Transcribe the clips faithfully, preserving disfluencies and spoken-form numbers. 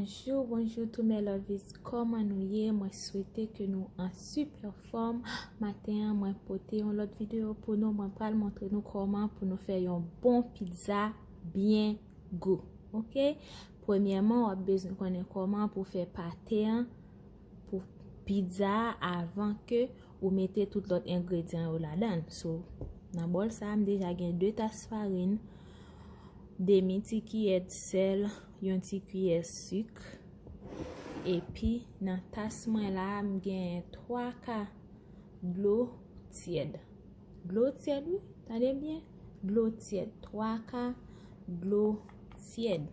Bonjou, bonjou tou mes lovies, kòman nou ye? Mwen swete ke nou an sipè fòm. Maten an, mwen pote yon lòt videyo pou nou. Mwen pral montre nou kòman pou nou fè yon bon pizza byen gou. Oke? Premyèman, w ap bezwen konnen kòman pou fè pate an pou pizza a avan ke ou mete tout lòt engredyan yo ladan l. So, nan bòl sa a, m deja gen de tas farin, demi ti kiyè sèl, yon ti kiyè sik. Epi, nan tas mwen la a, m gen twa ka dlo tyèd. Dlo tyèd, wi, tande byen. Dlo tyèd, twa ka dlo tyèd.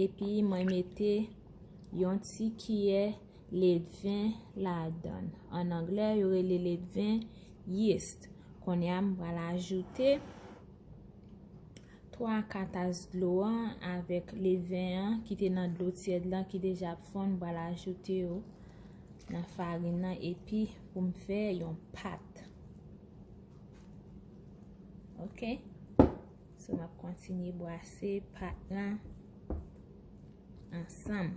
Epi, mwen mete yon ti kiyè ledven ladan l. An anglè, yo rele ledven yeast. Kounye a, m pral ajoute twa ka tas dlo an avèk ledven an ki te nan dlo tyèd lan ki deja ap fonn, m pral ajoute yo nan farin nan epi pou m fè yon pat. Oke? So, m ap kontinye bwase pat lan ansanm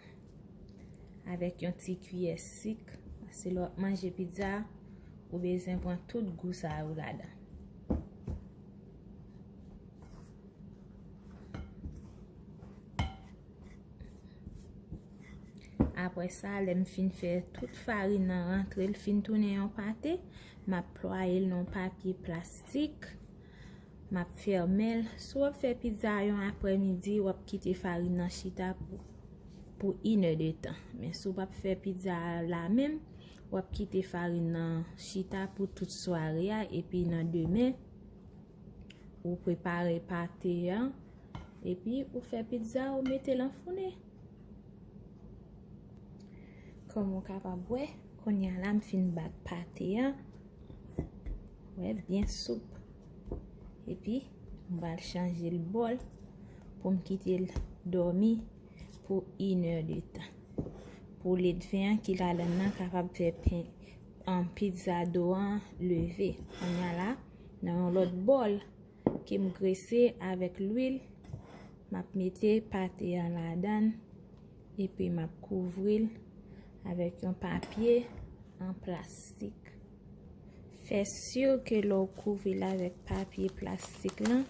avèk yon ti kiyè sik. Paske lè w ap manje pizza, ou bezwen pran tout gou sa yo ladan. Apre sa, lè m fin fè tout farin nan rantre, l fin tounen yon pate, m ap plwaye l nan yon papye plastik, m ap fèmen l. Si w ap fè pizza a yon aprèmidi, w ap kite farin nan chita pou, pou inè de tan. Men si w p ap fè pizza a la menm, w ap kite farin nan chita pou tout sware a, epi nan demen, ou prepare pate a, epi ou fè pizza, ou mete l anfounen. Kòm ou kapab wè, kounye a la, m fin bat pate a. Wè, byen soup. Epi, m pral chanje l bòl pou m kite l dòmi pou inè de tan. Pou ledven an ki ladan nan kapab fè pen, an pizza do an leve. Kounye a la, nan yon lòt bòl ke m grese avèk lwil, m ap mete pate an ladan l, epi m ap kouvri l avèk yon papye an plastik. Fè si ke lè w kouvri l avèk papye plastik lan,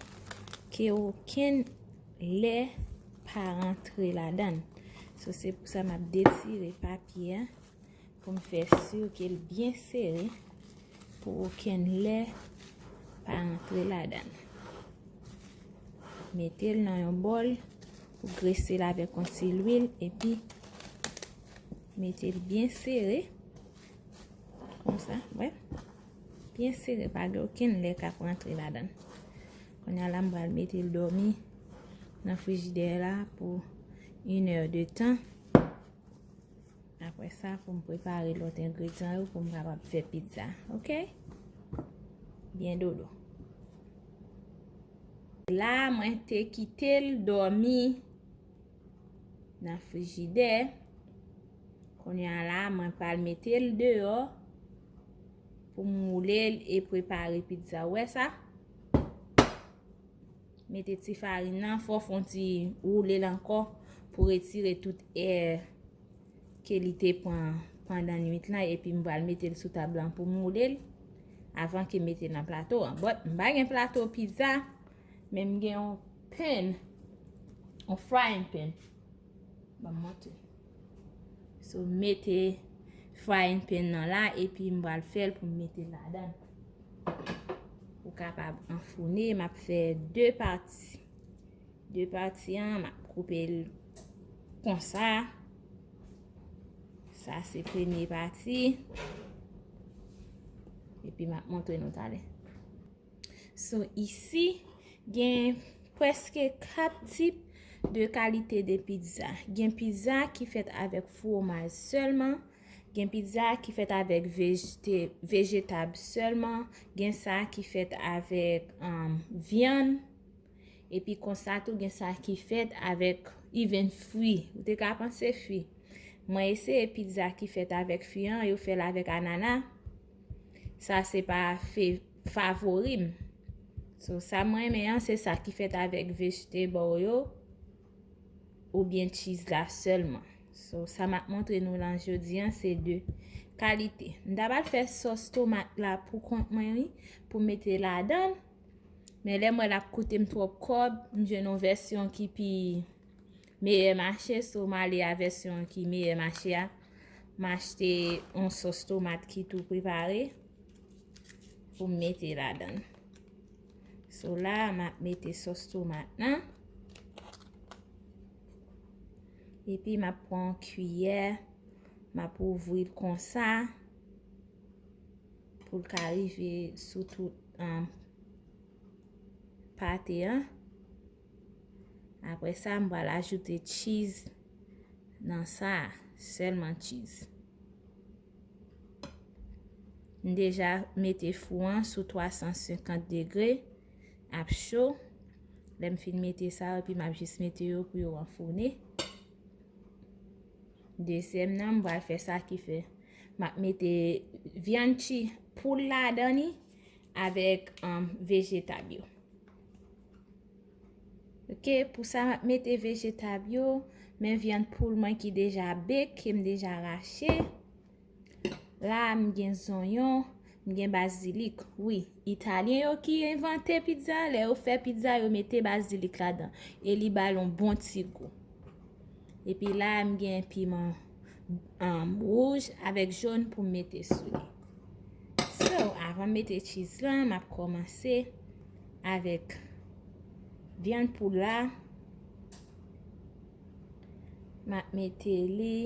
ke okenn lè pa rantre ladan l. So, se pou sa m ap detire papye a pou m fè si ke l byen sere pou okenn lè pa rantre ladan l. Mete l nan yon bòl pou grese l avèk yon ti lwil epi mete l byen sere. Konsa, wè. Byen sere, pa gen okenn lè k ap rantre ladan l. Kounye a la, m pral mete l dòmi nan frijidè la pou inè de tan. Apre sa, pou m prepare lòt engredyan yo pou m kapab fè pizza. Oke? Byen dodo. La, mwen te kite l dòmi nan frijidè. Kounye a la, mwen pral mete l deyò pou m woule l e prepare pizza. Ou wè sa? Mete ti farin nan, fò w fè yon ti woule l ankò pou retire tout è ke li te pran pandan nwit lan, epi m pral mete l sou tab lan pou m woule l avan ke m mete l nan plato an. But, m pa gen plato pizza, men m gen yon pan, yon frying pan. Ban m montre. So, m mete frying pan nan la, epi m pral fè l pou m mete l ladan. Ou kapab anfounen, m ap fè de pati. De pati an, m ap koupe l konsa. Sa se premye pati. Epi m ap montre nou talè. So, isi, gen prèske kat tip de kalite de pizza. Gen pizza ki fèt avèk fwomaj sèlman, gen pizza ki fèt avèk vejete-, vejetab sèlman, gen sa ki fèt avèk, um, vyann, epi konsa tou gen sa ki fèt avèk even fwi. Ou te ka panse fwi. Mwen eseye pizza ki fèt avèk fwi an, yo fè l avèk anana. Sa se pa fe-, favori m. So, sa mwen renmen an, se sa ki fèt avèk vegetable yo, oubyen cheese la sèlman. So, sa m ap montre nou lan jodi an, se de kalite. M ta pral fè sòs tomat la pou kont mwen, wi, pou m mete ladan l. Men lè m wè l ap koute m twòp kòb, m jwenn yon vèsyon ki pi meyè mache, so m ale a vèsyon ki meyè mache a. M achte yon sòs tomat ki tou prepare pou m mete ladan l. So la, m ap mete sòs tomat lan. Epi m ap pran yon kiyè, m ap ouvri l konsa pou l ka rive sou tout, um, pate an. Apre sa, m pral ajoute cheese nan sa, sèlman cheese. M deja mete fou an sou twa san senkant degre, ap cho. Lè m fin mete sa yo, epi m ap jis mete yo pou yo anfounen. Dezyèm nan, m pral fè sa ki fè. M ap mete vyann ti poul ladan li avèk, um, vejetab yo. Ok, pou sa m ap mete vejetab yo, men vyann poul mwen ki deja bake, ke m deja rache. La, m gen zonyon, m gen bazilik. Wi, Italyen yo ki envante pizza, lè yo fè pizza, yo mete bazilik ladan. E li ba l yon bon ti gou. Epi la, m gen piman, um, wouj avèk jòn pou m mete sou li. So, avan m mete cheese lan, m ap kòmanse avèk vyann poul la. M ap mete li.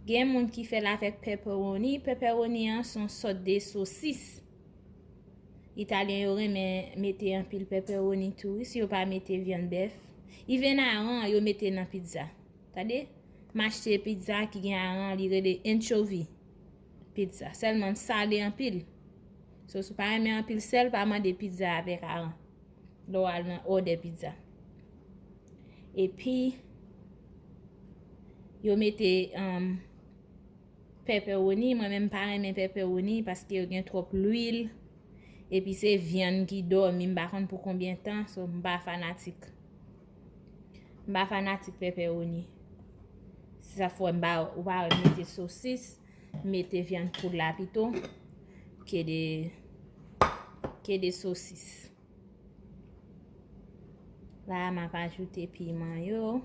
Gen moun ki fè l avèk pepperoni. Pepperoni an se yon sòt de sosis. Italyen yo renmen mete anpil pepperoni tou, wi, si yo pa mete vyann bèf. Even aran, yo mete nan pizza. Tande? M achte pizza ki gen aran, li rele anchovy pizza. Sèlman m sale anpil. So, si w pa renmen anpil sèl, pa mande pizza avèk aran. Lè w al nan òdè pizza. Epi, yo mete, um, pepperoni. Mwen menm m pa renmen pepperoni paske yo gen twòp lwil. Epi se vyann ki dòmi, m pa konn pou konbyen tan, so m pa fanatik. M pa fanatik pepperoni. Se sa fè m pa, ou pa wè m mete sosis, m mete vyann poul la pito, ke de, ke de sosis. La, m ap ajoute piman yo.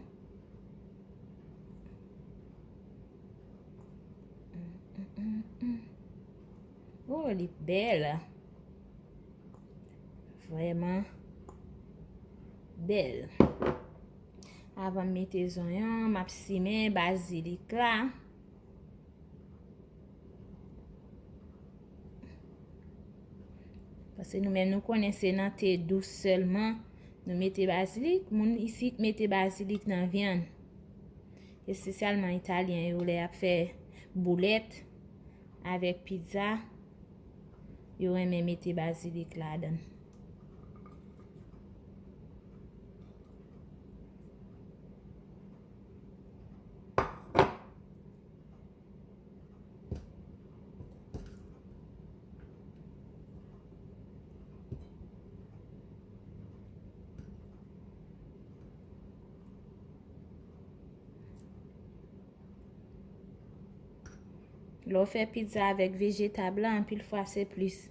Oh, li bèl. Vrèman bèl. Avan m mete zonyon, m ap simen bazilik la. Paske nou menm nou konnen se nan te dous sèlman nou mete bazilik. Moun isit mete bazilik nan vyann. Espesyalman Italyen yo, lè y ap fè boulèt avèk pizza, yo renmen mete bazilik ladan. Lè w fè pizza avèk vejetab la, anpil fwa se plis.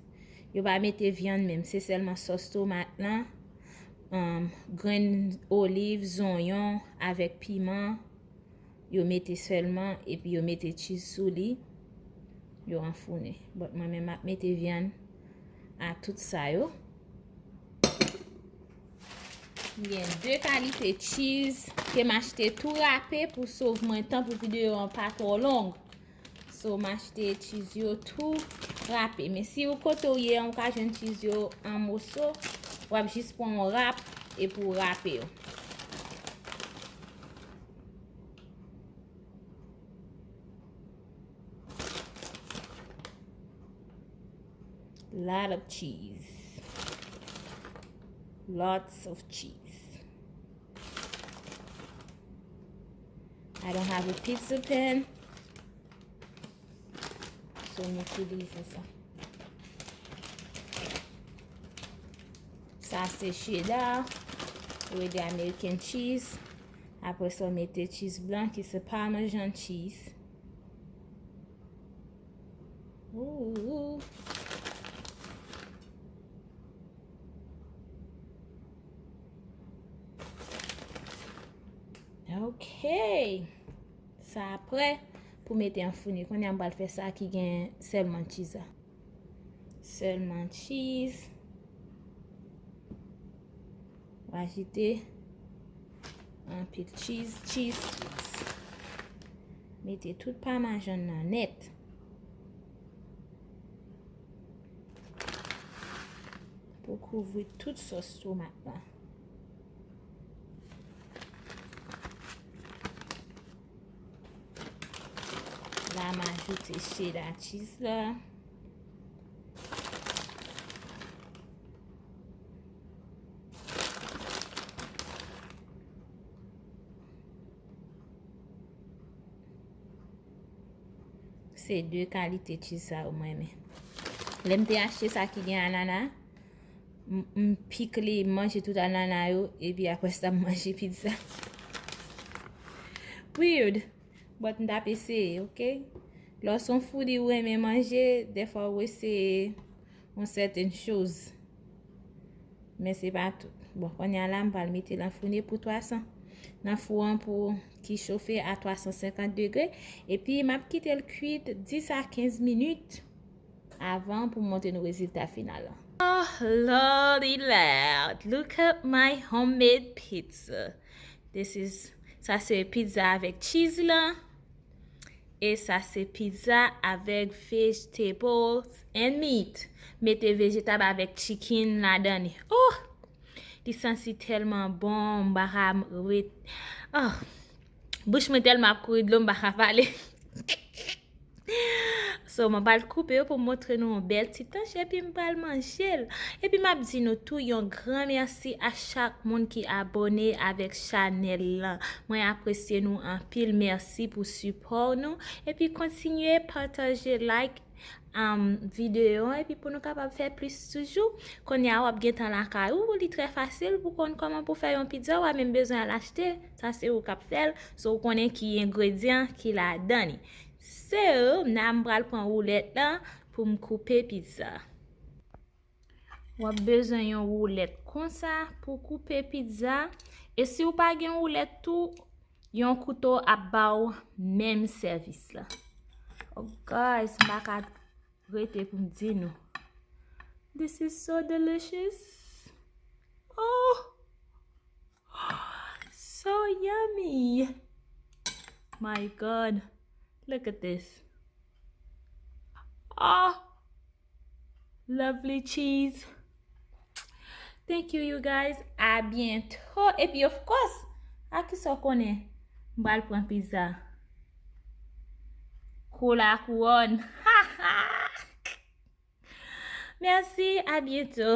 Yo pa mete vyann menm, se sèlman sòs tomat lan, um, grenn oliv, zonyon avèk piman. Yo mete sèlman, epi yo mete cheese sou li. Yo anfounen. But mwen menm, m ap mete vyann a tout sa yo. M gen de kalite cheese ke m achte tou rape pou sove mwen tan pou videyo an pa twò long. So, m achte cheese yo tou rape. Men si ou kote w ye an, ou ka jwenn cheese yo an moso, w ap jis pran yon rap epi w rape yo. Lot of cheese. Lots of cheese. I don't have a pizza pan. So, m itilize sa. Sa se cheddar, yo rele American cheese, Apre sa, w mete cheese blan ki se Parmesan cheese. Ooh. Ok. Sa a prè pou mete an founi. Kounye a m pral fè sa ki gen sèlman cheese la. Sèlman cheese. W ajoute anpil cheese, cheese, cheese. Mete tout pamajan nan nèt. Pou kouvri tout sòs tomat la. La, m ajoute cheddar cheese la. Se de kalite cheese sa yo mwen renmen. Lè m te achte sa ki gen anana, m, m pikle, m manje tout anana yo, epi apre sa, m manje pizza. Weird, but m t ap eseye, ok? Lè w se yon foodie ou renmen manje, dèfwa ou eseye yon sèten choz. Men se pa tout. Bon, kounye a la, m pral mete l an founi pou twa san. Nan fou an pou ki chofe a twa san senkant degre. Epi, m ap kite l kwit dis a kenz minit avan pou m montre nou rezilta final la. Oh, Lordy Lord, look at my homemade pizza. This is, sa se pizza avèk cheese la. E sa se pizza avèk vegetables and meat. Mete vejetab avèk chicken ladan li. Oh! Li santi tèlman bon, m pa ka ret. Oh! Bouch mwen tèlman ap kouri dlo, m pa ka pale. So, mwen pral koupe yo pou m montre nou yon bèl ti tanch, epi m pral manje l. Epi m ap di nou tou yon gran mèsi a chak moun ki abòne avèk chanèl lan. Mwen apresye nou anpil. Mèsi pou sipò nou. Epi kontinye pataje, like, um, videyo an, epi pou nou kapab fè plis toujou. Kounye a w ap gentan lakay ou, li trè fasil pou konn kòman pou fè yon pizza, w pa menm bezwen al achte. Sa se ou k ap fè l, so ou konnen ki engredyan ki ladan li. So, m pral pran woulèt lan pou m koupe pizza. W ap bezwen yon woulèt konsa pou koupe pizza. E si w pa gen woulèt tou, yon kouto ap ba w menm sèvis la. Oh, guys, m pa ka rete pou m di nou. This is so delicious. Oh! So yummy. My God. Look at this. Oh! Lovely cheese. Thank you, you guys. A byento. Epi, of course, a ki sa w konnen? M pral pran pizza. Kola kouwòn. Mèsi, a byento.